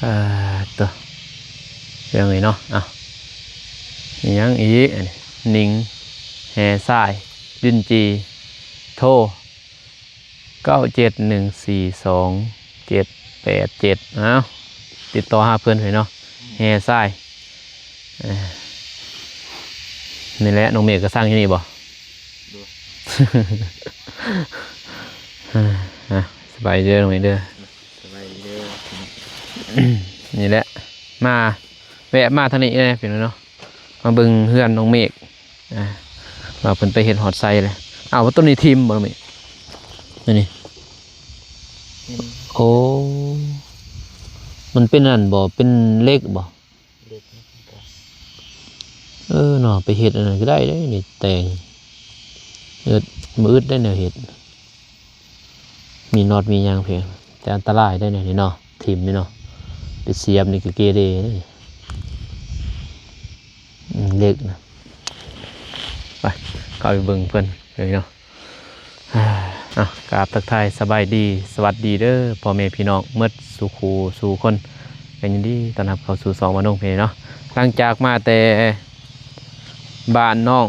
ອ່າ ໂຕ ເລື່ອງນີ້ເນາະ. ເອົ້າ ມີຫຍັງອີກ? ອັນນີ້ ນິງ ແຮ່ຊາຍ ລິນຈີ ໂທ ເກົ້າເຈັດໜຶ່ງສີ່ສອງເຈັດແປດເຈັດ. ເອົ້າ ຕິດຕໍ່ຫາເພິ່ນເລີຍເນາະ ແຮ່ຊາຍ. ເອີ ນີ້ແຫຼະ ນ້ອງເມກກໍສ້າງຢູ່ນີ້ບໍ່? ໂດຍ. ອ່າ ສະບາຍດີເດີນ້ອງເມກເດີ. ສະບາຍດີເດີ. ນີ້ແຫຼະ ມາ ແວະມາທາງນີ້ແດ່ພີ່ນ້ອງເນາະ ມາເບິ່ງເຮືອນນ້ອງເມກ ອ່າ ວ່າເພິ່ນໄປເຮັດຮອດໃສແລ້ວ. ອ້າວ ວ່າຕົ້ນນີ້ຖິ້ມບໍ່ນ້ອງເມກ? ອັນນີ້ ໂອ້ ມັນເປັນອັນນັ້ນບໍ່? ເປັນເຫຼັກບໍ່? ເຫຼັກນີ້ຄືກັນ. ເອີເນາະ ໄປເຮັດອັນນັ້ນກໍໄດ້ເດ້ນີ້ ແຕ່ງ ເອີ ບໍ່ອຶດໄດ້ແນວເຮັດ ມີນັອດມີຫຍັງພຽງ ແຕ່ອັນຕະລາຍໄດ້ແນວນີ້ເນາະ ຖິ້ມນີ້ເນາະ ໄປສຽບນີ້ກໍເກເລເດ້. ອືມ ເຫຼັກນະ ໄປ ເຂົ້າໄປເບິ່ງເພິ່ນເລີຍເນາະ. ອ່າ ກາບທັກທາຍສະບາຍດີ ສະຫວັດດີເດີພໍ່ແມ່ພີ່ນ້ອງໝົດສູ່ຄູ່ສູ່ຄົນ ກໍຍິນດີຕ້ອນຮັບເຂົ້າສູ່ຊ່ອງມະນົງເພເນາະ. ຫຼັງຈາກມາແຕ່ບ້ານນ້ອງ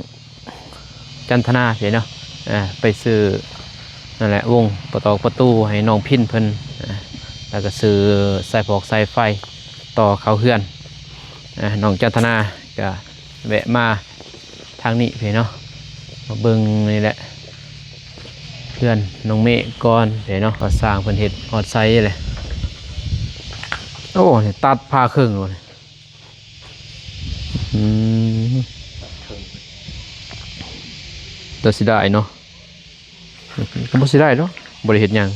ຈັນທະນາເພເນາະ ອ່າ ໄປຊື້ ນັ້ນແຫຼະ ວົງປະຕອກປະຕູໃຫ້ນ້ອງພິນເພິ່ນ ອ່າ ແລ້ວກໍຊື້ສາຍຟອກສາຍໄຟຕໍ່ເຂົ້າເຮືອນ ອ່າ ນ້ອງຈັນທະນາ ກໍແວະມາ ທາງນີ້ເພເນາະ ມາເບິ່ງນີ້ແຫຼະ ເຮືອນນ້ອງເມກກ່ອນເພເນາະ ວ່າຊ່າງເພິ່ນເຮັດຮອດໃສແຫຼະ. ໂອ້ ນີ້ຕັດຜ່າເຄິ່ງໂລດ. ອືມ ແຕ່ເສຍດາຍເນາະ. ກໍບໍ່ເສຍດາຍດອກ ບໍ່ໄດ້ເຮັດຫຍັງ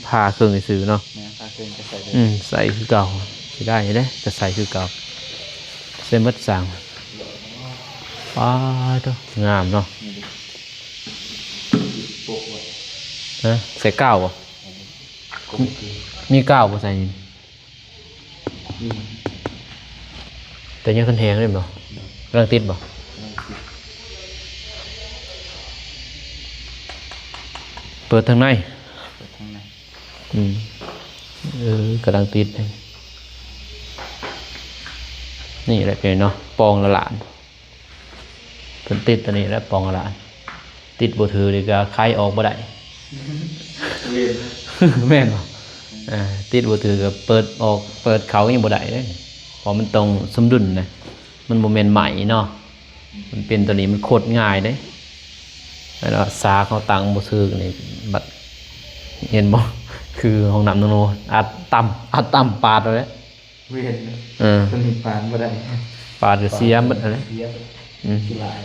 ຜ່າເຄິ່ງຊື່ໆເນາະ. ແມ່ນ ຜ່າເຄິ່ງກໍໃສ່ເດີ. ອືມ ໃສ່ຄືເກົ່າ ເສຍດາຍເດ້ ກໍໃສ່ຄືເກົ່າ ໃສ່ໝົດສາມ. ປາດໂທ້ ງາມເນາະ. ນີ້ເດ້ ໂປະໄວ້. ຮະ ໃສ່ກາວບໍ່? ແມ່ນ ກົງຄື ມີກາວບໍ່ໃສ່ນີ້? ອືມ ແຕ່ຍັງທັນແຮງເດ້ບໍ່? ກຳລັງຕິດບໍ່? ກຳລັງຕິດ. ເປີດທາງໃນ ເປີດທາງໃນ. ອືມ ເອີ ກຳລັງຕິດ. ນີ້ແຫຼະເປັນເນາະ ປ່ອງລະຫຼານ. ເພິ່ນຕິດຕົວນີ້ແຫຼະ ປ່ອງລະຫຼານ ຕິດບໍ່ຖືກນີ້ກໍໄຂອອກບໍ່ໄດ້. ແມ່ນບໍ່? ອ່າ ຕິດບໍ່ຖືກກໍເປີດອອກເປີດເຂົ້າຍັງບໍ່ໄດ້ເດ້ ເພາະມັນຕ້ອງສົມດຸນນະ ມັນບໍ່ແມ່ນໄມ້ເນາະ ມັນເປັນຕົວນີ້ມັນໂຄດງ່າຍເດ້. ແລ້ວສາກເຮົາຕັ້ງບໍ່ຖືກນີ້ ບັດ ເຫັນບໍ່ ຄືຫ້ອງນ້ຳໜູໆ ອັດຕ່ຳ ອັດຕ່ຳປາດເອົາແຫຼະ. ບໍ່ເຫັນ ເອີ ຕົວນີ້ປາດບໍ່ໄດ້ ປາດກໍເສຍໝົດຫັ້ນແຫຼະ. ເສຍ ອືມ ຂີ້ຫຼາຍ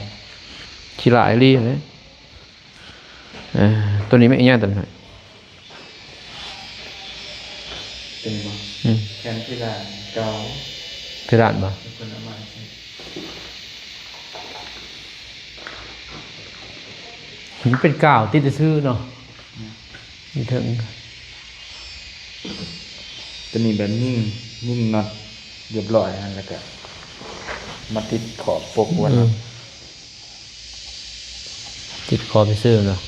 ຂີ້ຫຼາຍອີ່ຫຼີຫັ້ນແຫຼະ. ເອີ ຕົວນີ້ແມ່ນຫຍັງຕົວນີ້? ຕົວນີ້ບໍ່? ອືມ ແຜ່ນເພດານເກົ່າ ເພດານບໍ່? ເພິ່ນເອົາມາໃສ່ ມັນເປັນກາວຕິດຊື່ເນາະ. ອືມ ຢູ່ເທິງ ຕົວນີ້ແບບຍິງ ຍິງນັອດຮຽບຮ້ອຍຫັ້ນ ແລ້ວກະມາຕິດຂອບປົກໄວ້. ອືມ ຕິດຂອບຊື່ເນາະ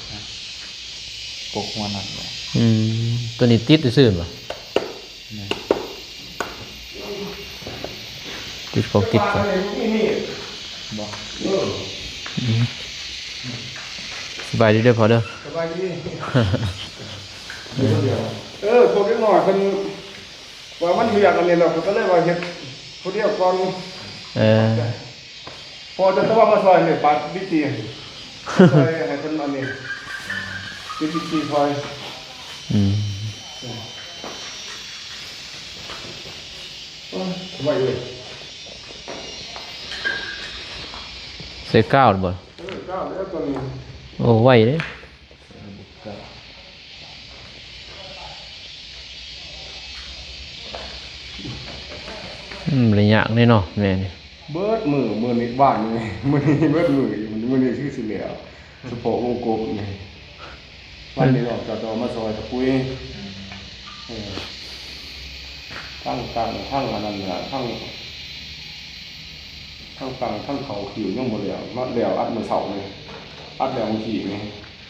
ປົກຫົວນັອດໄວ້. ອືມ ຕົວນີ້ຕິດຊື່ບໍ່? ແມ່ນ ຕິດຂອບ ຕິດຂອບ. ບໍ່ ອືມ ສະບາຍດີເດີພໍ່ເດີ. ສະບາຍດີ. ເອີ ພວກເດັກນ້ອຍເພິ່ນວ່າມັນເລື່ອງອັນນີ້ແລ້ວ ເພິ່ນກໍເລີຍວ່າເຮັດຜູ້ດຽວກ່ອນ. ເອີ ພໍຈະຕົວມາຊ່ອຍນີ້ ປາດວິທີ ຊ່ອຍໃຫ້ເພິ່ນອັນນີ້ ວິທີຊ່ອຍ. ອືມ ໂອ້ຍ ໄວເວີຍ ໃສ່ກາວບໍ່? ເອີ ກາວແລ້ວຕົວນີ້. ໂອ້ ໄວເດ້. ອືມ ໄດ້ຍາກເດ້ເນາະແມ່ນີ້. ເບິດມື້ ມື້ນີ້ ວານນີ້ ມື້ນີ້ເບິດມື້ຢູ່ ມື້ນີ້ຄືຊິແລ້ວ ສະເພາະວົງກົບນີ້. ວັນນີ້ອອກຈະມາຊ່ອຍຕະປຸຍ ເອີ ທັງຕັ້ງ ທັງອັນນັ້ນນະ ທັງ ທັງຕັ້ງ ທັງເຂົ້າຄິວຍັງບໍ່ແລ້ວ ມາແລ້ວອັດມື້ເຊົ້ານີ້ ອັດແລ້ວມື້ກີ້ນີ້.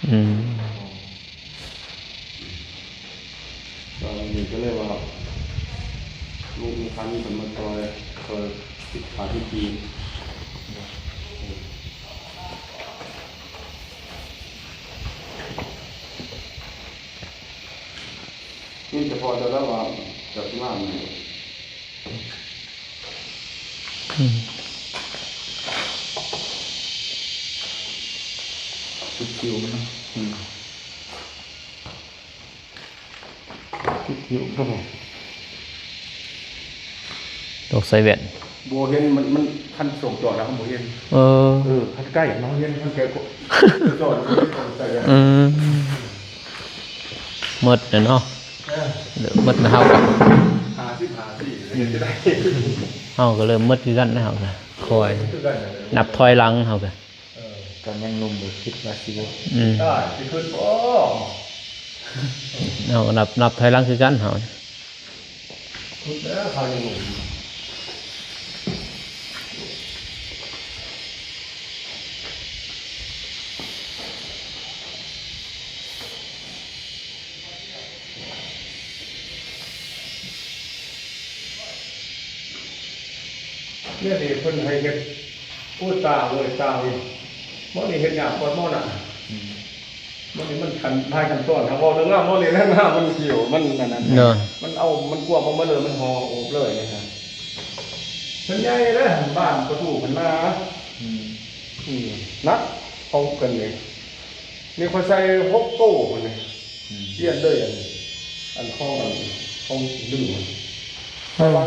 ອືມ ຕອນນີ້ກໍເລີຍວ່າ ລູກມີຄັນເພິ່ນມາຊ່ອຍ ຊ່ອຍຕິດຂາຕິດຕີນ. ນີ້ສະເພາະເຈົ້າແລ້ວວ່າເຈົ້າຊິມາມື້ນີ້. ອືມ ຄິດຄິວມັນເນາະ. ອືມ ຄິດຄິວ ຕ້ອງໃສ່ແວ່ນ. ບໍ່ເຫັນ ມັນ ມັນ ຄັນສອງຈອດແລ້ວເຮົາບໍ່ເຫັນ. ເອີ ເອີ ຄັນໃກ້ເຮົາເຫັນ ຄັນໄກກໍ ຈອດ ອືມ ໝົດແລ້ວເນາະ. ເອີ ເລີ່ມໝົດແລ້ວ ເຮົາກໍ ຫ້າສິບຫ້າ ສີ່ ເຮັດໄດ້ ເຮົາກໍເລີ່ມໝົດຄືກັນແລ້ວ ເຮົາກໍຄ່ອຍ ຄືກັນ ນັບຖອຍຫຼັງ ເຮົາກໍ ເອີ ຕອນຍັງໜຸ່ມຢູ່ ຄິດວ່າຊິບໍ່ ອືມ ໄດ້ ຊິຂຶ້ນບໍ່? ເຮົາກໍນັບ ນັບຖອຍຫຼັງຄືກັນ ເຮົາ ແນວນີ້ເພິ່ນໃຫ້ເຮັດ ໂອ້ ຕາງເອີຍ ຕາງ ໝໍນີ້ເຮັດຍາກກວ່າໝໍນັ້ນ. ອືມ ມັນ ມັນຂັ້ນ ຫຼາຍຂັ້ນຕອນ ຖ້າເວົ້າເລື່ອງງາມ ບໍ່ເລີຍ ງາມ ມັນຊິວ ມັນອັນນັ້ນ ໂດຍ ມັນເອົາ ມັນກວມອອກມາເລີຍ ມັນຫໍ່ໂອບເລີຍນີ້ນະ. ເພິ່ນໃຫຍ່ເດ້ ບານປະຕູເພິ່ນໜາ. ອືມ ອືມ ໜັກຂອງເພິ່ນນີ້ ນີ້ຂ້ອຍໃສ່ຫົກໂຕພຸ້ນນີ້. ອືມ ປ່ຽນເລີຍ ອັນ ອັນຂອງ ອັນຂອງດຶງ ອືມ ລະຫວ່າງ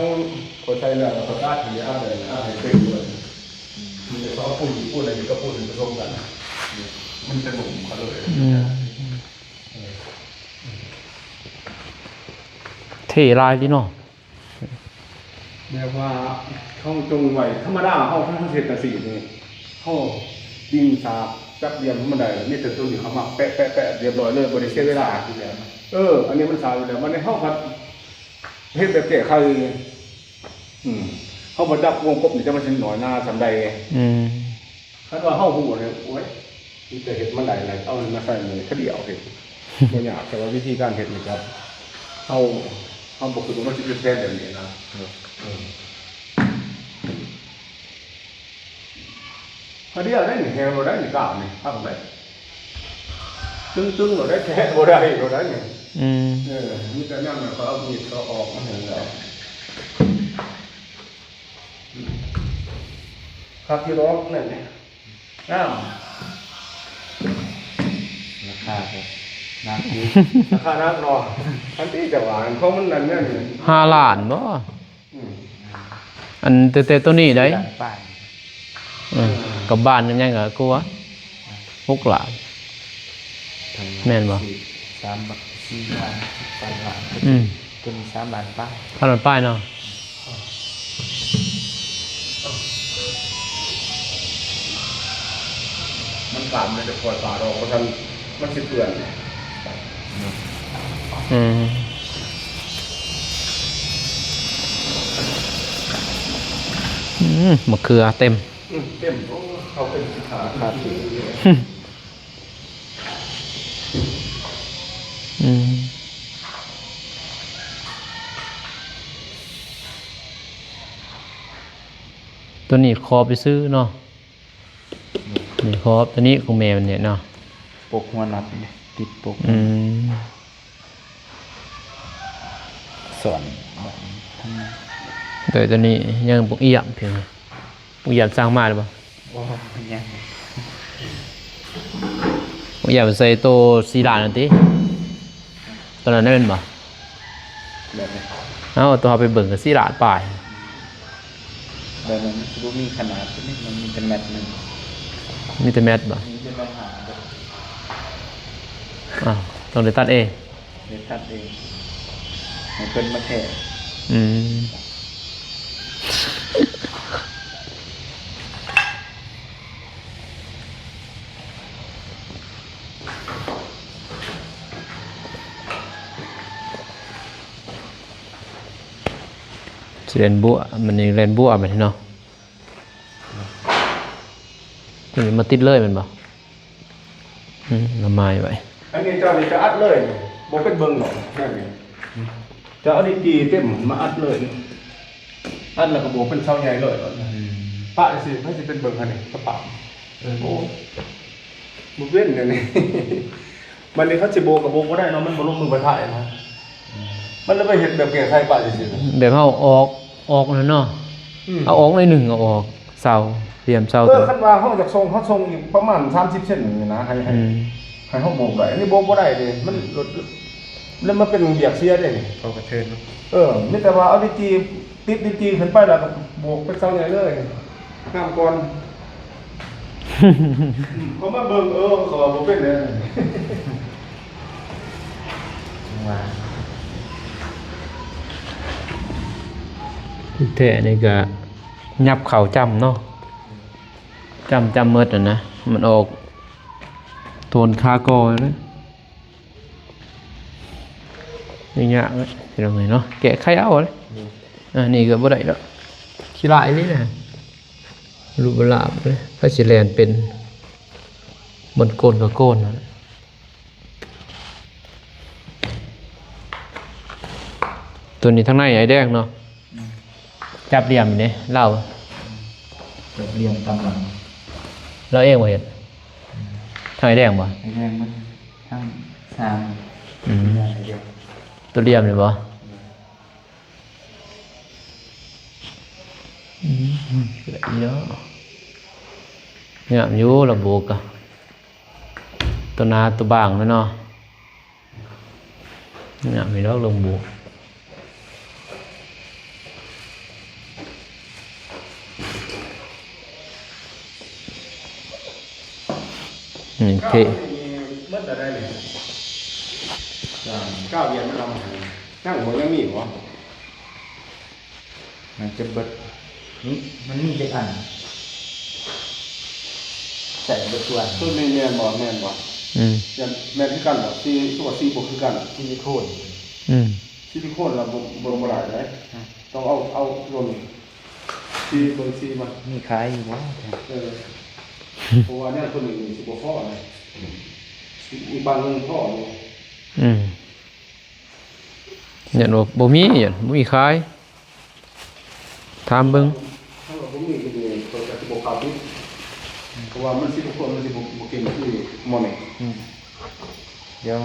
ຂ້ອຍໃສ່ແລ້ວ ແລ້ວກໍອັດໃຫ້ ອັດໃຫ້ເຕັມເລີຍ. ອືມ ມີແຕ່ເອົາປຸ້ນ ປຸ້ນອັນນີ້ກັບປຸ້ນປະສົມກັນ ມັນຈະໜຸ່ມເຂົ້າເລີຍ. ອືມ ເອີ ເທ່ຫຼາຍເດເນາະ. ແບບວ່າເຮົາຈົ່ງໄວ້ ທຳມະດາເຮົາ ຄັນເຮົາເຮັດຈັ່ງຊີ້ນີ້ ເຮົາດຶງສາກຈັບຫຼ່ຽມໃຫ້ມັນໄດ້ ມີແຕ່ໂຕນີ້ເຂົ້າມາແປະໆໆ ຮຽບຮ້ອຍເລີຍ ບໍ່ໄດ້ເສຍເວລາ. ເອີ ອັນນີ້ມັນສາກຢູ່ແລ້ວ ບັດນີ້ເຮົາພັດເຮັດແບບແກ້ໄຂ. ອືມ ເຮົາບໍ່ຈັບວົງກົບນີ້ ຈັກມັນຊິໜ້ອຍໜາສ່ຳໃດ. ອືມ ຄັນວ່າເຮົາຮູ້ນີ້ ໂອ້ຍ ມີແຕ່ເຮັດມັນໄດ້ແລ້ວ ເອົາມັນມາໃສ່ມື້ນີ້ ຄະດຽວເຮັດ ບໍ່ຍາກ. ແຕ່ວ່າວິທີການເຮັດນີ້ກໍ ເຮົາ ເຮົາບໍ່ຄິດວ່າມັນຊິເປັນແຜ່ນແບບນີ້ນະ. ເອີ ຄະດຽວໄດ້ນີ້ ແຮງໂລດໄດ້ນີ້ ກ້າມນີ້ ພັກໄດ້ ຕຶງໆໂລດໄດ້ ແທະບໍ່ໄດ້ໂລດໄດ້ນີ້. ອືມ ເອີ ມີແຕ່ຍາມນັ້ນເຂົາເອົາມີດເຂົາອອກມາໃຫ້ແລ້ວ. ຄັກຢູ່ດອກນັ້ນນີ້ ງາມ. ລາຄາກໍໜັກຢູ່ ລາຄາໜັກເນາະ. ອັນທີ່ຈະວ່າ ອັນຂອງມັນນັ້ນແມ່ນຫ້າລ້ານບໍ? ອືມ ອັນແຕ່ ແຕ່ໂຕນີ້ໄດ໋ ລ້ານປາຍ. ເອີ ກັບບ້ານກັບຫຍັງກໍກວ່າ ຫົກລ້ານ ແມ່ນບໍ່? ສາມ ສີ່ລ້ານ ສາມລ້ານ. ອືມ ຕົວນີ້ສາມລ້ານປາຍ ສາມລ້ານປາຍເນາະ. ມັນຂາມ ມັນຈະປ່ອຍປາດອອກ ບໍ່ທັນ ມັນຊິເປື້ອນ. ອືມ ອືມ ມະເຂືອເຕັມ. ອືມ ເຕັມ. ໂອ້ ເຂົ້າເຕັມສິບຫ້າ ຄາບ. ອືມ ຕົວນີ້ຂອບຊື່ເນາະ. ນີ້ຂອບ ຕົວນີ້ຂອງແມ່ມັນເຮັດເນາະ. ປົກຫົວນັດນີ້ ຕິດປົກ. ອືມ ສອນທາງໃນ. ໂດຍ ຕົວນີ້ຍັງປົກອຽມພຽງ ປຸກຢາມສ້າງມາແລ້ວບໍ່? ບໍ່ ຍັງ. ປຸກຢາມໃສ່ໂຕສີ່ລ້ານນັ້ນຕິ? ຕອນນັ້ນແມ່ນບໍ່? ແບບໃດ? ເອົ້າ ໂຕເຮົາໄປເບິ່ງກໍສີ່ລ້ານປາຍ. ແບບນັ້ນມັນຊິບໍ່ມີຂະໜາດ ຕົວນີ້ມັນມີແຕ່ແມັດໜຶ່ງ. ມີແຕ່ແມັດບໍ່? ມີແຕ່ແມັດຫ້າ. ອ້າວ ຕ້ອງໄດ້ຕັດເອງ? ໄດ້ຕັດເອງ ໃຫ້ເພິ່ນມາແທະ. ອືມ ຊິແລ່ນບົວ ມັນຍັງແລ່ນບົວບັດນີ້ເນາະ. ຕົວນີ້ມາຕິດເລີຍແມ່ນບໍ່? ອືມ ລະໝາຍໄວ້. ອັນນີ້ເຈົ້ານີ້ຈະອັດເລີຍ ບໍ່ເປັນເບິ່ງດອກ ແນວນີ້ ຈະເອົາດິນຕີເຕັມມາອັດເລີຍ. ອັນແລ້ວກໍໂບກເປັນເສົາໃຫຍ່ເລີຍ. ອືມ ປະຊິ ໃຜຊິເປັນເບິ່ງຫັ້ນນີ້ ກະປະ. ເອີ ໂອ້ ບໍ່ເປັນແນວນີ້. ບັດນີ້ເຂົາຊິໂບກກໍໂບກບໍ່ໄດ້ເນາະ ມັນບໍ່ລົງມືບໍ່ທ້າຍນະ. ອືມ ມັນເລີຍໄປເຮັດແບບແກ້ໄຂປະຊື່ໆ ແບບເຮົາອອກ ອອກນັ້ນເນາະ. ອືມ ເອົາອອກໜ້ອຍໜຶ່ງ ເອົາອອກເສົາ ຫຼຽມເສົາ. ເອີ ຄັນວ່າເຮົາຢາກສົ່ງ ເຮົາສົ່ງອີກປະມານສາມສິບເຊັນນີ້ນະ ໃຫ້ ໃຫ້ ອືມ ໃຫ້ເຮົາໂບກໄດ້. ອັນນີ້ໂບກບໍ່ໄດ້ເດ້ ມັນລົດ ແລ້ວມັນເປັນວຽກເສຍເດ້ນີ້ ເຂົາກະເທີນເນາະ. ເອີ ມີແຕ່ວ່າເອົາດິນຈີ່ ຕິດດິນຈີ່ຂຶ້ນໄປ ແລ້ວກໍໂບກເປັນເສົາໃຫຍ່ເລີຍ ງາມກ່ອນ. ເຂົາມາເບິ່ງ ເອີ ເຂົາວ່າບໍ່ເປັນເດ້. ວ່າແທ້ນີ້ກະຫຍັບເຂົ້າຈ້ຳເນາະ ຈ້ຳ ຈ້ຳໝົດຫັ້ນນະ ມັນອອກໂທນຄາກໍເລີຍ. ຍາກໆ ເລີຍພີ່ນ້ອງເອີຍເນາະ ແກ້ໄຂເອົາເລີຍ. ອືມ ອັນນີ້ກໍບໍ່ໄດ້ດອກ ຂີ້ຮ້າຍອີ່ຫຼີນະ ລູກບະລາບເລີຍ. ໃຜຊິແລ່ນເປັນ ມັນໂກນກໍໂກນຫັ້ນແຫຼະ. ຕົວນີ້ທາງໃນອ້າຍແດງເນາະ. ອືມ ຈັບຫຼ່ຽມນີ້ເດ້ ລາວຈັບຫຼ່ຽມຕາມຫຼັງ. ລາວເອງບໍ່ເຮັດ? ອືມ ທາງອ້າຍແດງບໍ່? ອ້າຍແດງມັນທາງຊ່າງ. ອືມ ໂຕຫຼ່ຽມນີ້ບໍ່? ອືມ ງາມຢູ່ລະໂບກກະ ໂຕໜາໂຕບາງແມ່ນເນາະ. ງາມຢູ່ດອກລະໂບກ ນີ້ເທ່. ໝົດແລ້ວໄດ໋ນີ້ ກ້າວວຽນມັນເອົາມາໃຫ້ ຍັງບໍ່ ຍັງມີບໍ່? ມັນຈະເບິດ ມັນມີຈັກອັນ ໃສ່ເບິດສ່ວນ. ໂຕນີ້ແມ່ນບໍ່? ແມ່ນບໍ່? ອືມ ແມ່ນ ແມ່ນຄືກັນບໍ່? ສີ ຄືວ່າສີບໍ່ຄືກັນ ຊິລິໂຄນ. ອືມ ຊິລິໂຄນລະບໍ່ ບໍ່ ບໍ່ໄດ້ເດ້. ອືມ ຕ້ອງເອົາ ເອົາໂຕນີ້ ສີ ເບິ່ງສີມັນ ມີຂາຍຢູ່ບໍ່? ເອີ ເພາະວ່າແນວໂຕນີ້ນີ້ຊິບໍ່ພໍນະ ອີກບາງໜຶ່ງພໍຢູ່. ອືມ ຢ້ານວ່າບໍ່ມີ ຢ້ານບໍ່ມີຂາຍ ຖາມເບິ່ງ. ຖ້າວ່າບໍ່ມີກໍດີ ຂ້ອຍກໍຊິບໍ່ເຂົ້າຕິດ ເພາະວ່າມັນຊິບໍ່ຄົນ ມັນຊິບໍ່ ບໍ່ເກັ່ງຄືໝໍນີ້. ອືມ ດຽວ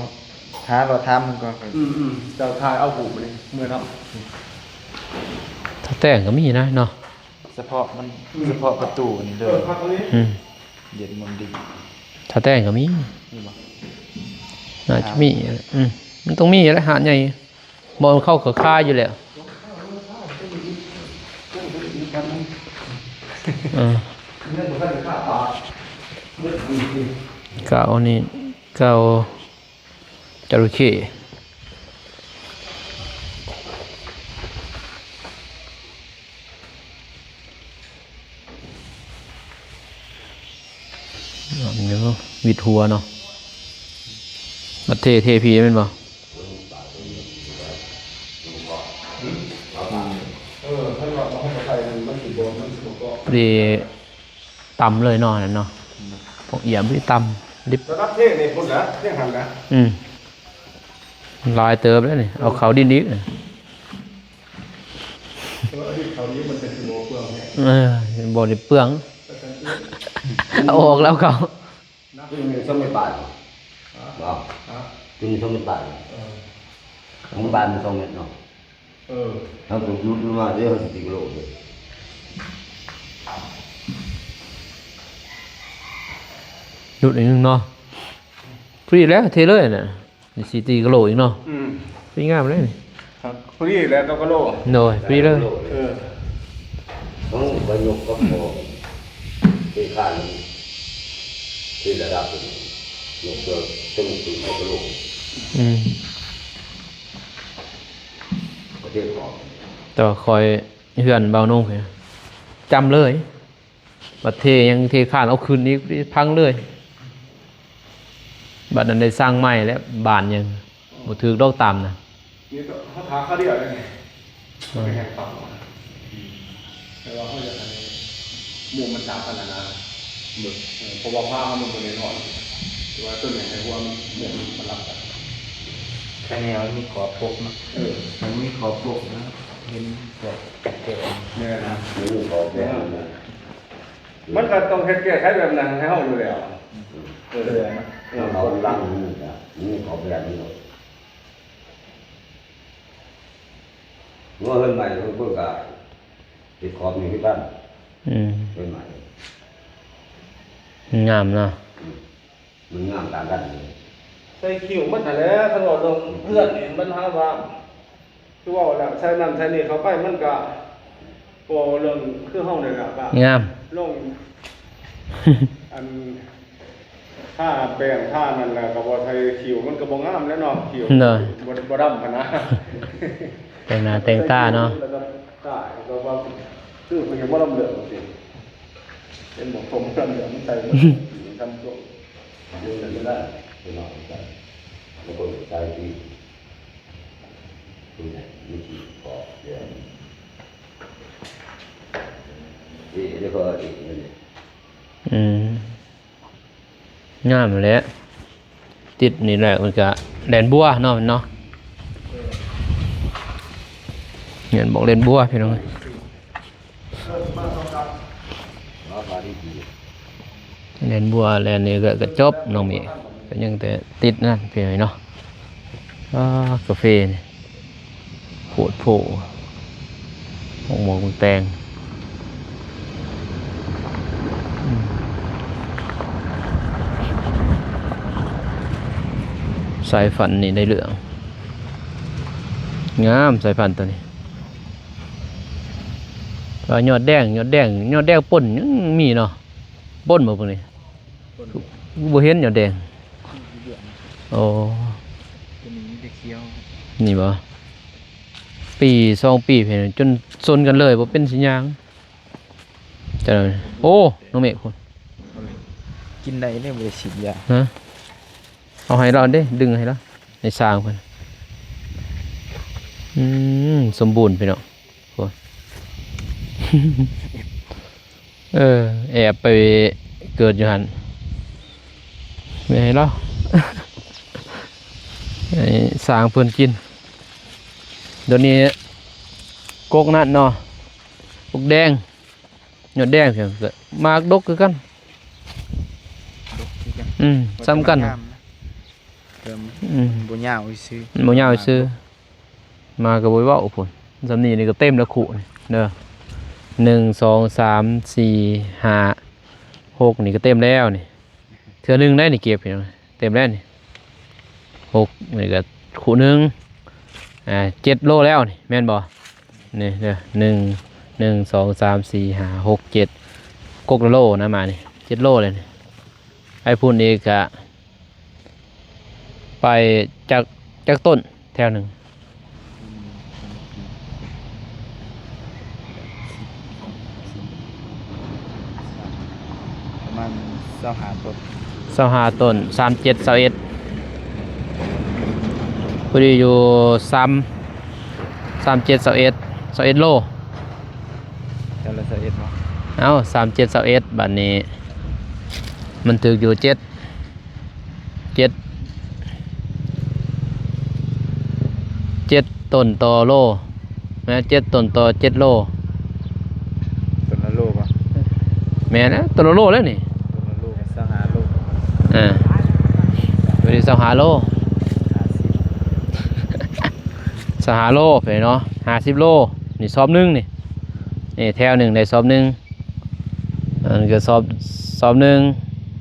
ຫາລາວຖາມມັນກ່ອນ. ອືມໆ ເຈົ້າຖ່າຍເອົາຮູບນີ້ເມືອເນາະ. ຖ້າແຕ່ງກໍມີນະເນາະ ສະເພາະມັນ ອືມ ສະເພາະປະຕູນີ້ເລີຍ. ເອີ ຄັກອີ່ຫຼີ. ອືມ ເຢັນໝົດດີ. ຖ້າແຕ່ງກໍມີ ມີບໍ່? ໜ້າຈະມີ. ອືມ ມັນຕ້ອງມີແຫຼະ ຮ້ານໃຫຍ່ ບໍ່ເຂົາກໍຂາຍຢູ່ແລ້ວ. ເອີ ກາວນີ້ ກາວ ຈະເຂົ້ ເອົາຫຍັງເນາະ ຫວິດຫົວເນາະ ມາເທ ເທພີແມ່ນບໍ່? ເອີ ຄັນວ່າເຮົາບໍ່ໃສ່ ມັນຊິບໍ່ ມັນຊິບໍ່ເກາະ ເດ ຕຳເລີຍເນາະ ນັ້ນເນາະ ພວກອຽມນີ້ຕຳດິບ. ລະດັບເທນີ້ພຸ້ນນະ ເທຫັ້ນນະ. ອືມ ຫຼາຍເຕີບແລ້ວນີ້ ເອົາເຂົ້າດິນອີກ. ເອີ ເອົາເຂົ້າດິນ ມັນຈະຊິບໍ່ເປືອງແຮງ. ເອີ ບໍ່ໄດ້ເປືອງ ເອົາອອກແລ້ວເຂົ້າ. ໜັກຢູ່ນີ້ສອງເມັດປາຍ. ຮະ? ບໍ່ ຮະ? ຢູ່ນີ້ສອງເມັດປາຍ. ເອີ ຂອງບ້ານມັນສອງເມັດເນາະ. ເອີ ເຮົາຕ້ອງຢຸດມາເດ້ ເຮົາຊິຕີກະໂຫຼກເດ້. ຢຸດອີກໜຶ່ງເນາະ ພໍດີແລ້ວ ເທເລີຍນະ ນີ້ຊິຕີກະໂຫຼກອີກເນາະ. ອືມ ພໍດີງາມເລີຍນີ້. ພໍດີແລ້ວກັບກະໂຫຼກ. ໂດຍ ພໍດີເລີຍ. ເອີ ເຮົາໄປຍົກກັບໝໍ້ ເທຄານ ເທລະດັບ ຍົກເພື່ອເຖິງຂຶ້ນເອົາກະໂຫຼກ. ອືມ ປະເທດຂອງ ແຕ່ວ່າຂ້ອຍເຮືອນບ່າວນົງນີ້ ຈຳເລີຍ ບັດເທຫຍັງ ເທຄານເອົາຂຶ້ນອີກ ພັງເລີຍ. ບັດນັ້ນໄດ້ສ້າງໃໝ່ແລ້ວ ບານຫຍັງ ບໍ່ຖືກດອກຕາມນະ. ນີ້ກໍເຮົາທາຄາວດຽວເດ້ນີ້ ເອີ ແມ່ນປັບ. ແຕ່ວ່າເຮົາຢາກໃຫ້ມຸມມັນຈັບກັນຫັ້ນນະ ເບິ່ງ ເອີ ເພາະວ່າພາເຮົາມັນບໍ່ແນ່ນອນ ແຕ່ວ່າຕົວນີ້ໃຫ້ຫົວມັນ ມຸມມັນລັບກັນ. ຄາວດຽວມີຂອບປົກເນາະ. ເອີ ມັນມີຂອບປົກນະ. ເຫັນພວກແກະ ແມ່ນ ມັນກໍຕ້ອງເຮັດແກ້ໄຂແບບນັ້ນໃຫ້ເຮົາຢູ່ແລ້ວ. ເອີ ເອີ ເອົາຫຼັງນີ້ ນີ້ເຂົາແບບນີ້ໂລດ. ເຮືອນໃໝ່ເພິ່ນກໍເຮັດຂອບນີ້ຄືກັນ. ອືມ ເຮືອນໃໝ່ ງາມເນາະ. ອືມ ມັນງາມຕ່າງກັນ. ໃສ່ຄິວໝົດຫັ້ນແຫຼະ ຄັນເວົ້າເລື່ອງເຮືອນນີ້ ມັນຫາວ່າ ຄືເວົ້າແລ້ວ ໃສ່ນັ້ນໃສ່ນີ້ເຂົ້າໄປ ມັນກໍບໍ່ເລື່ອງ ຄືເຮົານີ້ແຫຼະ ກໍງາມ ລົງ ອັນ ທາແປ້ງທານັ້ນແລ້ວກໍບໍ່ໃສ່ຄິວ ມັນກໍບໍ່ງາມແລ້ວເນາະ ຄິວ ໂດຍ ບໍ່ ບໍ່ດຳຫັ້ນນະ. ແຕ່ງໜ້າແຕ່ງຕາເນາະ ແລ້ວກໍຕາກໍວ່າ ຄືເພິ່ນຍັງບໍ່ລຳເລື່ອງຈັ່ງຊີ້ ເຫັນບໍ່ ຜົມລຳເລື່ອງ ມັນໃສ່ ມັນທຳໂຕ ເດີນໄດ້ ເປັນເນາະ ມັນກໍໃສ່ທີ່ ອືມ ງາມແຫຼະ ຕິດນີ້ແຫຼະ ມັນກະແດນບົວເນາະ ເນາະ ແມ່ນ ບອກແດນບົວ ພີ່ນ້ອງເອີຍ. ແດນບົວ ແດນນີ້ກໍ ກໍຈົບ ນ້ອງເມ ກໍຍັງແຕ່ຕິດນັ້ນ ພີ່ນ້ອງເນາະ. ອາ ກາເຟນີ້ ໂພດໂພ ໝາກມ່ວງແຕງ ອືມ ສາຍພັນນີ້ໄດ້ເລື່ອງ ງາມ ສາຍພັນໂຕນີ້. ວ່າຍອດແດງ ຍອດແດງ ຍອດແດງປົ່ນຍັງມີເນາະ ປົ່ນບໍ່ພວກນີ້? ບໍ່ເຫັນຍອດແດງ. ໂອ້ ໂຕນີ້ມີແຕ່ຂຽວ ນີ້ບໍ່? ປີສອງປີ ເຫັນຈົນຊົນກັນເລີຍ ບໍ່ເປັນຊິຍ່າງ. ໂອ້ ນ້ອງເມກພຸ້ນ ກິນໄດ້ເດ້ ບໍ່ໄດ້ສີດຢາ. ຮະ? ເອົາໃຫ້ລາວເດ້ ດຶງໃຫ້ລາວ ໃຫ້ຊ່າງເພິ່ນ. ອືມ ສົມບູນພີ່ນ້ອງ ໂອ້ ເອີ ແອບໄປເກີດຢູ່ຫັ້ນ ແມ່ນໃຫ້ລາວ ໃຫ້ຊ່າງເພິ່ນກິນ. ດຽວນີ້ກົກນັ້ນເນາະ ກົກແດງ ຍອດແດງ ໝາກດົກຄືກັນ ດົກຄືກັນ ອືມ ສ່ຳກັນ ແຕ່ ອືມ ມັນບໍ່ຍາວຊື່ ມັນບໍ່ຍາວຊື່ ມາກໍບໍ່ເວົ້າພຸ້ນ. ສ່ຳນີ້ນີ້ກໍເຕັມແລ້ວຄຸນີ້ເດີ ໜຶ່ງ ສອງ ສາມ ສີ່ ຫ້າ ຫົກ ນີ້ກໍເຕັມແລ້ວນີ້ ເທື່ອໜຶ່ງໄດ້ນີ້ເກັບ ເຕັມແລ້ວນີ້ ຫົກ ນີ້ກໍຄຸໜຶ່ງ ອ່າ ເຈັດໂລແລ້ວນີ້ ແມ່ນບໍ່? ນີ້ເດີ ໜຶ່ງ ໜຶ່ງ ສອງ ສາມ ສີ່ ຫ້າ ຫົກ ເຈັດ ກົກລະໂລນະ ມານີ້ ເຈັດໂລແລ້ວນີ້. ໄອ້ພຸ້ນອີກກະໄປຈັກ ຈັກຕົ້ນແຖວໜຶ່ງ? ປະມານຊາວຫ້າຕົ້ນ ຊາວຫ້າຕົ້ນ ສາມເຈັດ ຊາວເອັດ ພໍດີຢູ່ ສາມ ສາມເຈັດ ຊາວເອັດ ຊາວເອັດໂລ ແຖວລະຊາວເອັດເນາະ. ເອົ້າ ສາມເຈັດ ຊາວເອັດ ບາດນີ້ມັນຖືກຢູ່ ເຈັດ ເຈັດ ເຈັດຕົ້ນຕໍ່ໂລ ແມ່ນ ເຈັດຕົ້ນຕໍ່ເຈັດໂລ. ຕົ້ນລະໂລບໍ່? ແມ່ນແລ້ວ ຕົ້ນລະໂລແລ້ວນີ້ ຕົ້ນລະໂລກໍຊາວຫ້າໂລ ເອີ ໂຕນີ້ຊາວຫ້າໂລ ຫ້າສິບ ຊາວຫ້າໂລໄປເນາະ ຫ້າສິບໂລ ນີ້ສອບໜຶ່ງນີ້ ນີ້ແຖວໜຶ່ງໄດ້ສອບໜຶ່ງ. ອັນນີ້ກໍສອບ ສອບໜຶ່ງ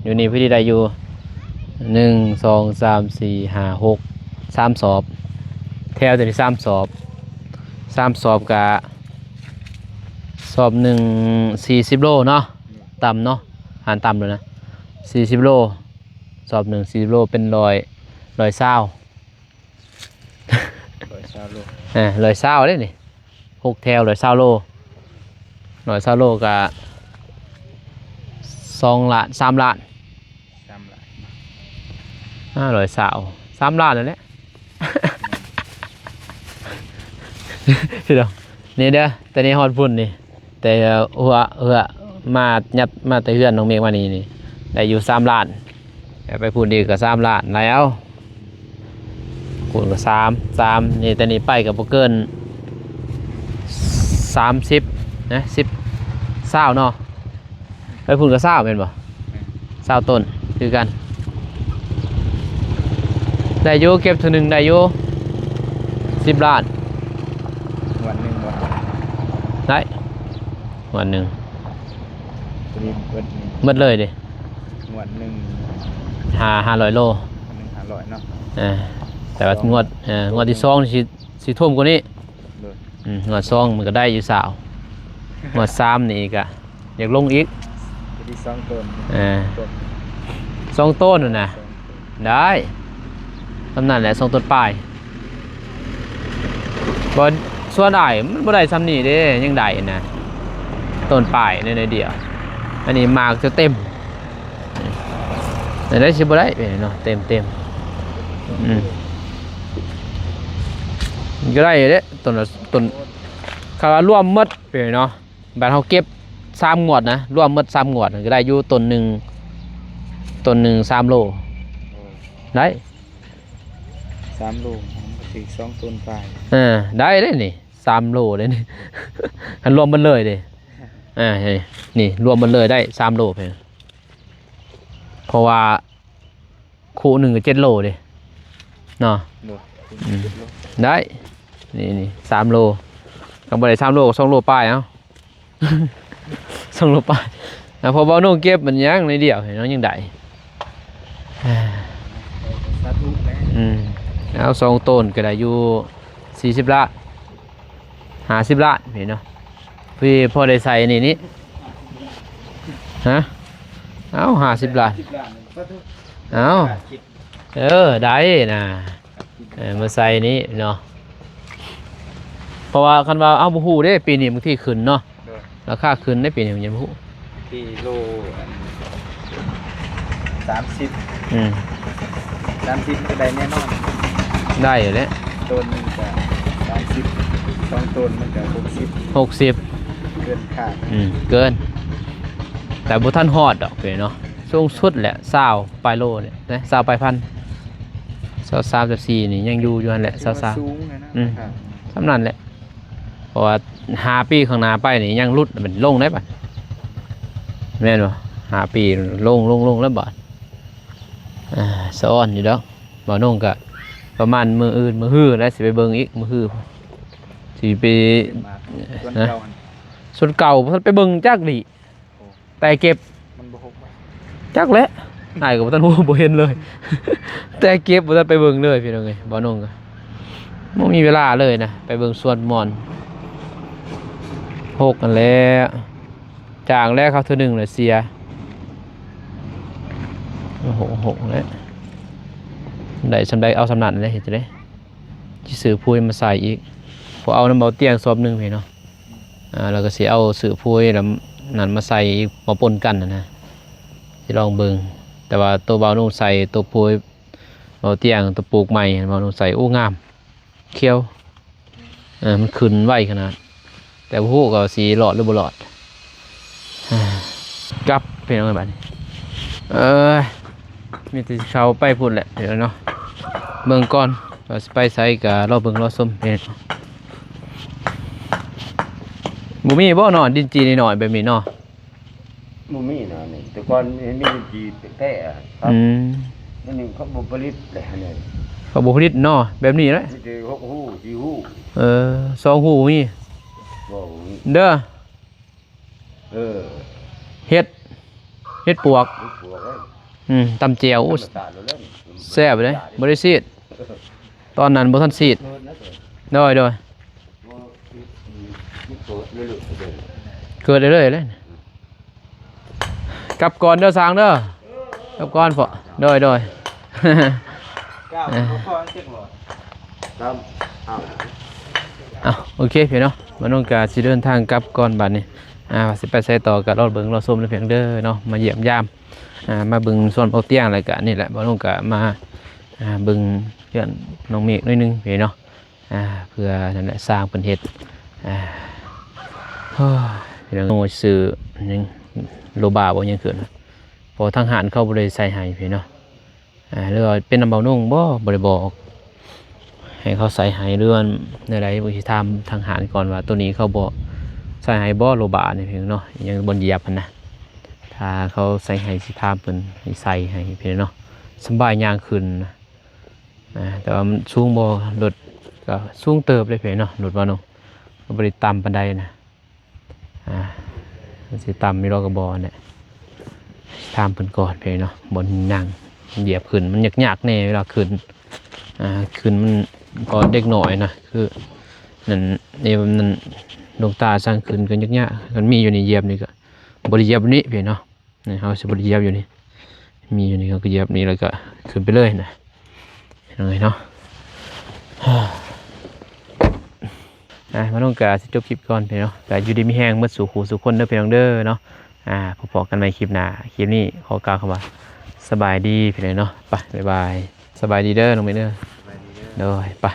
ຢູ່ນີ້ພໍດີໄດ້ຢູ່ ໜຶ່ງ ສອງ ສາມ ສີ່ ຫ້າ ຫົກ ສາມສອບ ແຖວໂຕນີ້ສາມສອບ ສາມສອບກະ ສອບໜຶ່ງສີ່ສິບໂລເນາະ ຕ່ຳເນາະ ຫານຕ່ຳເລີຍນະ ສີ່ສິບໂລ ສອບໜຶ່ງສີ່ສິບໂລ ເປັນຮ້ອຍ ຮ້ອຍຊາວ ຮ້ອຍຊາວໂລ ເອີ ຮ້ອຍຊາວເດ້ນີ້ ຫົກແຖວ ຮ້ອຍຊາວໂລ ຮ້ອຍຊາວໂລກະ ສອງລ້ານ ສາມລ້ານ ສາມລ້ານ ຫ້າຮ້ອຍຊາວ ສາມລ້ານນັ້ນແຫຼະ ພີ່ນ້ອງ ນີ້ເດີ ແຕ່ນີ້ຮອດພຸ້ນນີ້ ແຕ່ຫົວ ເຮືອ ມາ ຍັດມາແຕ່ເຮືອນນ້ອງເມກມານີ້ ນີ້ ໄດ້ຢູ່ສາມລ້ານ ແລ້ວໄປພຸ້ນອີກກໍສາມລ້ານແລ້ວ ພຸ້ນກໍສາມ ສາມ ນີ້ ແຕ່ນີ້ໄປກໍບໍ່ເກີນ ສາມສິບນະ ສິບ ຊາວເນາະ ໄປພຸ້ນກໍຊາວແມ່ນບໍ່? ຊາວຕົ້ນຄືກັນ ໄດ້ຢູ່ ເກັບເທື່ອໜຶ່ງໄດ້ຢູ່ ສິບລ້ານ ງວດໜຶ່ງບໍ່? ໄດ້ ງວດໜຶ່ງ ຕົວນີ້ເບິດນີ້ ໝົດເລີຍເດ້ ງວດໜຶ່ງ ຫ້າ ຫ້າຮ້ອຍໂລ ງວດໜຶ່ງຫ້າຮ້ອຍເນາະ ເອີ ແຕ່ວ່າ ສອງ ງວດ ເອີ ງວດທີສອງຊິ ຊິຖ້ວມກວ່ານີ້ ໂດຍ ອືມ ງວດສອງມັນກໍໄດ້ຢູ່ຊາວ ງວດສາມນີ້ກໍຢາກລົງອີກ ຕົວທີ່ສອງໂຕນ ເອີ ສອງໂຕນນັ້ນນະ ສອງໂຕນ ໄດ້ ສ່ຳນັ້ນແຫຼະ ສອງໂຕນປາຍ ບໍ່ ສ່ວນອ້າຍມັນບໍ່ໄດ້ສ່ຳນີ້ເດ້ ຍັງໄດ້ນະ ໂຕນປາຍໜ້ອຍໆດຽວ ອັນນີ້ໝາກຈະເຕັມ ແນວໃດຊິບໍ່ໄດ້ເນາະ ເຕັມໆ ອືມ ມັນກໍໄດ້ເດ້ ຕົ້ນລະ ຕົ້ນ ຄັນວ່າລວມໝົດເນາະ ບາດເຮົາເກັບສາມງວດນະ ລວມໝົດສາມງວດກໍໄດ້ຢູ່ຕົ້ນໜຶ່ງ ຕົ້ນໜຶ່ງສາມໂລ ໂອ້ ໄດ້ ສາມໂລ ມັນກໍຖືກສອງໂຕນປາຍ ເອີ ໄດ້ເດ້ນີ້ ສາມໂລເດ້ນີ້ ຄັນລວມໝົດເລີຍເດ້ ອ່າ ນີ້ ນີ້ລວມໝົດເລີຍໄດ້ສາມໂລ ເພາະວ່າຄູ່ໜຶ່ງກໍເຈັດໂລເດ້ເນາະ ໂດຍ ອືມ ເຈັດໂລ ໄດ້ ນີ້ ນີ້ສາມໂລ ຄັນບໍ່ໄດ້ສາມໂລກໍສອງໂລປາຍ ເອົາ ສອງໂລປາຍ ເອົາ ເພາະເບົາໜຸ່ງເກັບມັນຍັງໜ້ອຍດຽວເນາະ ຍັງໄດ້ ສາທຸແຫຼະ ອືມ ເອົາ ສອງໂຕນກໍໄດ້ຢູ່ສີ່ສິບລ້ານ ຫ້າສິບລ້ານນີ້ເນາະ ພໍ ພໍໄດ້ໃສ່ນີ້ນີ້ ຮະ ເອົາ ຫ້າສິບລ້ານ ຫ້າສິບລ້ານ ເອົາ ເອີ ໄດ້ນະ ເອີ ມາໃສ່ນີ້ເນາະ ເພາະວ່າຄັນວ່າ ເອົາ ບໍ່ຮູ້ເດ້ ປີນີ້ບາງທີຂຶ້ນເນາະ ໂດຍ ລາຄາຂຶ້ນໃນປີນີ້ຍັງບໍ່ຮູ້ ທີ່ໂລອັນສາມສິບ ອືມ ສາມສິບກໍໄດ້ແນ່ນອນ ໄດ້ແຫຼະ ໂຕນໜຶ່ງກໍສາມສິບ ສອງໂຕນມັນກໍຫົກສິບ ຫົກສິບ ເກີນຄາດ ອືມ ເກີນ ແຕ່ບໍ່ທັນຮອດດອກເນາະ ສູງສຸດແຫຼະຊາວປາຍໂລນີ້ນະ ຊາວປາຍພັນ ຊາວສາມ ຊາວສີ່ນີ້ຍັງຢູ່ ຢູ່ຫັ້ນແຫຼະ ຊາວສາມ ສູງແຫຼະນະ ອືມ ອ່າ ສ່ຳນັ້ນແຫຼະ ເພາະວ່າຫ້າປີຂ້າງໜ້າໄປນີ້ຍັງຫຼຸດ ມັນລົງໄດ້ບາດ ແມ່ນບໍ່? ຫ້າປີລົງ ລົງ ລົງແລ້ວບາດ ອ່າ ສະອອນຢູ່ດອກ ບ່າວນົງກະປະມານມື້ອື່ນ ມື້ຮືແຫຼະ ຊິໄປເບິ່ງອີກ ມື້ຮື ຊິໄປ ສ່ວນເກົ່າຫັ້ນ ສ່ວນເກົ່າບໍ່ທັນໄປເບິ່ງຈັກດີ ໂອ້ ແຕ່ເກັບ ມັນບໍ່ຫົກບໍ່? ຈັກແຫຼະ ອ້າຍກໍບໍ່ທັນຮູ້ ບໍ່ເຫັນເລີຍ ແຕ່ເກັບບໍ່ທັນໄປເບິ່ງເລີຍ ພີ່ນ້ອງເອີຍ ບ່າວນົງກໍບໍ່ມີເວລາເລີຍນະ ໄປເບິ່ງສວນມ່ອນ ຫົກຫັ້ນແຫຼະ ຈ້າງແລ້ວ ເຂົ້າເທື່ອໜຶ່ງແລ້ວເສຍ ໂອ້ໂຫ ຫົກແລ້ວ ໄດ້ສ່ຳໃດເອົາສ່ຳນັ້ນແຫຼະ ເຮັດຈັ່ງໃດ? ຊິຊື້ປຸ໋ຍມາໃສ່ອີກ ພໍເອົານຳເບົາຕຽງສອບໜຶ່ງພີ້ເນາະ ອ່າ ແລ້ວກໍຊິເອົາຊື້ປຸ໋ຍແລ້ວນັ້ນມາໃສ່ອີກ ມາປົນກັນຫັ້ນນະ ຊິລອງເບິ່ງ ແຕ່ວ່າໂຕບ່າວນຸ່ງໃສ່ ໂຕປຸ໋ຍເບົາຕຽງ ໂຕປູກໃໝ່ ບ່າວນຸ່ງໃສ່ ໂອ້ ງາມ ຂຽວ ເອີ ມັນຂຶ້ນໄວຂະໜາດ ແຕ່ບໍ່ຮູ້ກໍວ່າຊິລອດຫຼືບໍ່ລອດ ກັບ ພີ່ນ້ອງເອີຍ ບາດນີ້ ເອີຍ ມີແຕ່ຊິເຂົ້າໄປພຸ້ນແຫຼະ ເດີເນາະ ເບິ່ງກ່ອນວ່າຊິໄປໃສ ກໍລໍເບິ່ງລໍຊົມ ເອີຍ ບໍ່ມີບໍ່ເນາະ ດິນຈີ່ນ້ອຍໆແບບນີ້ເນາະ? ບໍ່ມີນະ ນີ້ ແຕ່ກ່ອນມີດິນຈີ່ແທ້ໆ ອືມ ດຽວນີ້ເຂົາບໍ່ຜະລິດແລ້ວນີ້ ເຂົາບໍ່ຜະລິດເນາະ ແບບນີ້ແຫຼະ ມີແຕ່ຫົກຮູ ສີ່ຮູ ເອີ ສອງຮູບໍ່ມີ ບໍ່ມີ ເດີ ເອີ ເຫັດ ເຫັດປວກ ເຫັດປວກເອີຍ ອືມ ຕຳແຈ່ວ ໂອ້ ທຳມະຊາດໂລດເລີຍ ແຊບເດ້ ບໍ່ໄດ້ສີດ ຕອນນັ້ນບໍ່ທັນສີດ ໂດຍໆ ເກີດເລື້ອຍໆເລີຍ ກັບກ່ອນເດີຊ່າງເດີ ກັບກ່ອນເພາະ ໂດຍໆ ເອົາ ໂອເຄພີ່ນ້ອງ ບ່າວນົງກະຊິເດີນທາງກັບກ່ອນບາດນີ້ ອ່າ ວ່າຊິໄປໃສຕໍ່ກະລໍເບິ່ງລໍຊົມເດີພີ່ນ້ອງເດີເນາະ ມາຢ້ຽມຢາມ ອ່າ ມາເບິ່ງສວນເບົາຕຽງ ແລ້ວກະນີ້ແຫຼະ ບ່າວນົງກະມາ ອ່າ ເບິ່ງເຮືອນນ້ອງເມກໜ້ອຍໜຶ່ງພີ່ນ້ອງ ອ່າ ເພື່ອນັ້ນແຫຼະ ສ້າງເພິ່ນເຮັດ ອ່າ ໂອ້ຍ ພີ່ນ້ອງ ຊື່ຫຍັງ ໂລບາບໍ່ ຫຍັງຄືນ ເພາະທາງຮ້ານເຂົາບໍ່ໄດ້ໃສ່ໃຫ້ພີ່ນ້ອງ ອ່າ ຫຼືວ່າເປັນນຳບ່າວນົງບໍ່ ບໍ່ໄດ້ບອກ ໃຫ້ເຂົາໃສ່ໃຫ້ ຫຼືວ່າແນວໃດ ຊິຖາມທາງຮ້ານກ່ອນວ່າ ໂຕນີ້ເຂົາບໍ່ ໃສ່ໃຫ້ບໍ່ໂລບານີ້ພີ່ນ້ອງເນາະ ຍັງບ່ອນຢຽບຫັ້ນນະ. ຖ້າເຂົາໃສ່ໃຫ້ຊິຖາມເພິ່ນຊິໃສ່ໃຫ້ພີ່ນ້ອງເນາະ. ສຳບາຍຍ່າງຂຶ້ນນະ ອ່າ ແຕ່ວ່າມັນສູງບໍ່? ລົດກໍສູງເຕີບເດ້ພີ່ນ້ອງເນາະ ລົດວ່າເນາະ ກໍບໍ່ໄດ້ຕ່ຳປານໃດນະ. ອ່າ ມັນຊິຕ່ຳຢູ່ດອກກໍບໍ່ແຫຼະ ຖາມເພິ່ນກ່ອນພີ່ນ້ອງເນາະ. ບ່ອນນັ່ງຢຽບຂຶ້ນມັນຍາກໆແດ່ເວລາຂຶ້ນ ອ່າ ຂຶ້ນມັນກໍເດັກນ້ອຍນະ ຄືນັ້ນເອ ນັ້ນ ຫຼວງຕາສັ່ງຂຶ້ນກໍຍາກໆ. ຄັນມີຢູ່ນີ້ຢຽບນີ້ກໍບໍ່ໄດ້ຢຽບນີ້ພີ່ນ້ອງເນາະ ນີ້ເຮົາຊິບໍ່ໄດ້ຢຽບຢູ່ນີ້ ມີຢູ່ນີ້ເຮົາກໍຢຽບນີ້ ແລ້ວກໍຂຶ້ນໄປເລີຍນະ ພີ່ນ້ອງເອີຍເນາະ. ອ່າ ມານ້ອງກະຊິຈົບຄລິບກ່ອນພີ່ນ້ອງເນາະ. ກະຢູ່ດີມີແຮງໝົດສູ່ຄູ່ສູ່ຄົນເດີພີ່ນ້ອງເດີເນາະ. ອ່າ ພໍ້ກັນໃໝ່ຄລິບໜ້າ. ຄລິບນີ້ຂໍກ່າວຄຳວ່າສະບາຍດີພີ່ນ້ອງເນາະ. ໄປ ບາຍບາຍ ສະບາຍດີເດີນ້ອງເມເດີ. ສະບາຍດີເດີ ໂດຍ ໄປ.